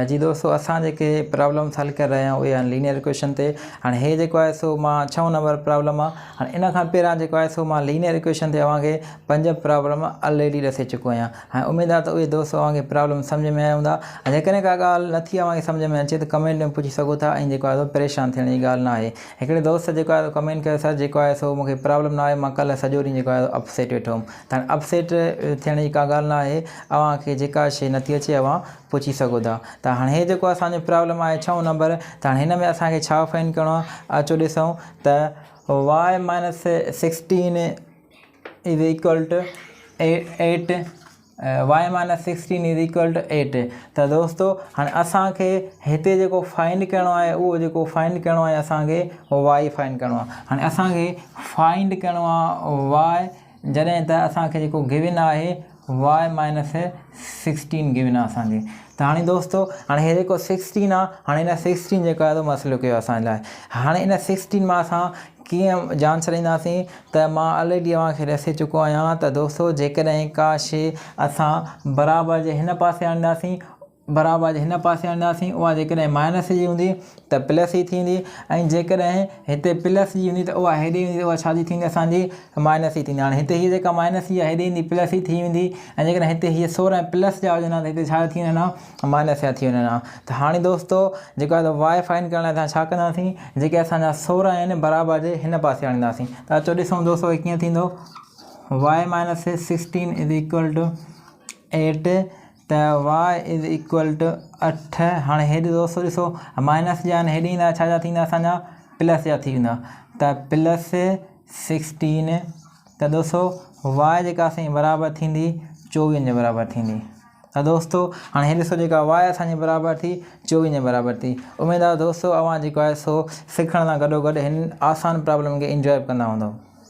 جي دوستو اسان جيڪي پرابلمس حل ڪري رهيا آهيون اهي آهن لينيئر اڪويشن تي. هاڻي هي جيڪو آهي سو مان ڇهون نمبر پرابلم آهي. هاڻي ان کان پهريان جيڪو آهي سو مان لينيئر اڪويشن تي اوهان کي 5 پرابلم آلريڊي ڏسي چڪو آهيان. هاڻي اميد آهي ته اهي دوست اوهان کي پرابلم سمجهه ۾ آيا هوندا. ۽ جيڪڏهن ڪا ڳالهه نٿي اوهان کي سمجهه ۾ اچي ته ڪمينٽ ۾ پڇي سگهو ٿا ۽ جيڪو آهي سو پريشان ٿيڻ جي ڳالهه نه آهي. هڪڙي دوست جيڪو آهي سو ڪمينٽ ڪيو سر جيڪو آهي سو مون کي پرابلم نه آهي، مان ڪلهه سڄو ڏينهن جيڪو آهي سو اپسيٽ ويٺو هوم. ته هاڻي اپسيٽ ٿيڻ جي ڪا ڳالهه نه آهي، اوهان کي جيڪا شيء نٿي اچي اوهان پڇي سگهو ٿا. ته هاڻي هي جيڪو اسان جو پرابلم آهي ڇهون نمبر، ته هاڻي هن ۾ اسان کي ڇا فائنڊ ڪرڻو آهي اچو ڏسون ته y minus 16 is equal to 8، y minus 16 is equal to 8. ته دوستو هاڻي اسان کي هتي جيڪو فائنڊ ڪرڻو آهي اهو جيڪو فائنڊ ڪرڻو آهي اسان کي y find ڪرڻو آهي. هاڻي اسان کي فائنڊ ڪرڻو آهي y، جڏهن ته اسان کي جيڪو گيون آهي y minus 16 گيون آهي اسان کي. ته هاڻي دوستو هاڻي هي جيڪو 16 آهي، هاڻي هن 16 جيڪو آهي سو مسئلو ڪيو اسان لاء. هاڻي ان 16 مان اسان ڪيئن جان ڇڏائينداسين؟ ته مان آلريڊي اوهان کي ڏسي چڪو آهيان ته دوستو جيڪڏهن ڪا شي اسان برابر جي هن پاسي آڻينداسين، برابر جي هن پاسي آڻينداسين، اها جيڪڏهن مائنس جي هوندي ته پلس جي ٿيندي، ۽ جيڪڏهن هتي پلس جي هوندي ته اها هيڏي هوندي ته اها ڇا جي ٿيندي اسان جي مائنس جي ٿيندي. هاڻي هتي هيء جيڪا مائنس جي آهي هيڏي ايندي پلس جي ٿي ويندي، ۽ جيڪڏهن هتي هيء 16 پلس جا هجن ها ته هتي ڇا ٿي وڃن ها مائنس جا ٿي وڃن ها. ته هاڻي دوستو جيڪو آهي واء فائنڊ ڪرڻ لاء اسان ڇا ڪنداسين، جيڪي اسان جا 16 آهن برابر جي هن پاسي آڻينداسين. ته اچو ڏسون دوستو هي ڪيئن ٿيندو. Y minus 16 is equal to 8، ته y is equal to 8. هاڻي هيڏي دوستو ڏسو مائنس جا آهن هيڏي ايندا ڇا جا ٿيندا اسان جا پلس جا ٿي ويندا، ته پلس 16. ته دوستو y جيڪا اسان جي برابر ٿيندي 24 جي برابر ٿيندي. ته دوستو هاڻي هي ڏسو جيڪا y اسان جي برابر ٿي 24 جي برابر ٿي. اميد آهي دوستو اوهان جيڪو آهي سو سکڻ سان گڏو گڏ هن آسان پرابلم کي انجوائي به ڪندا هوندو.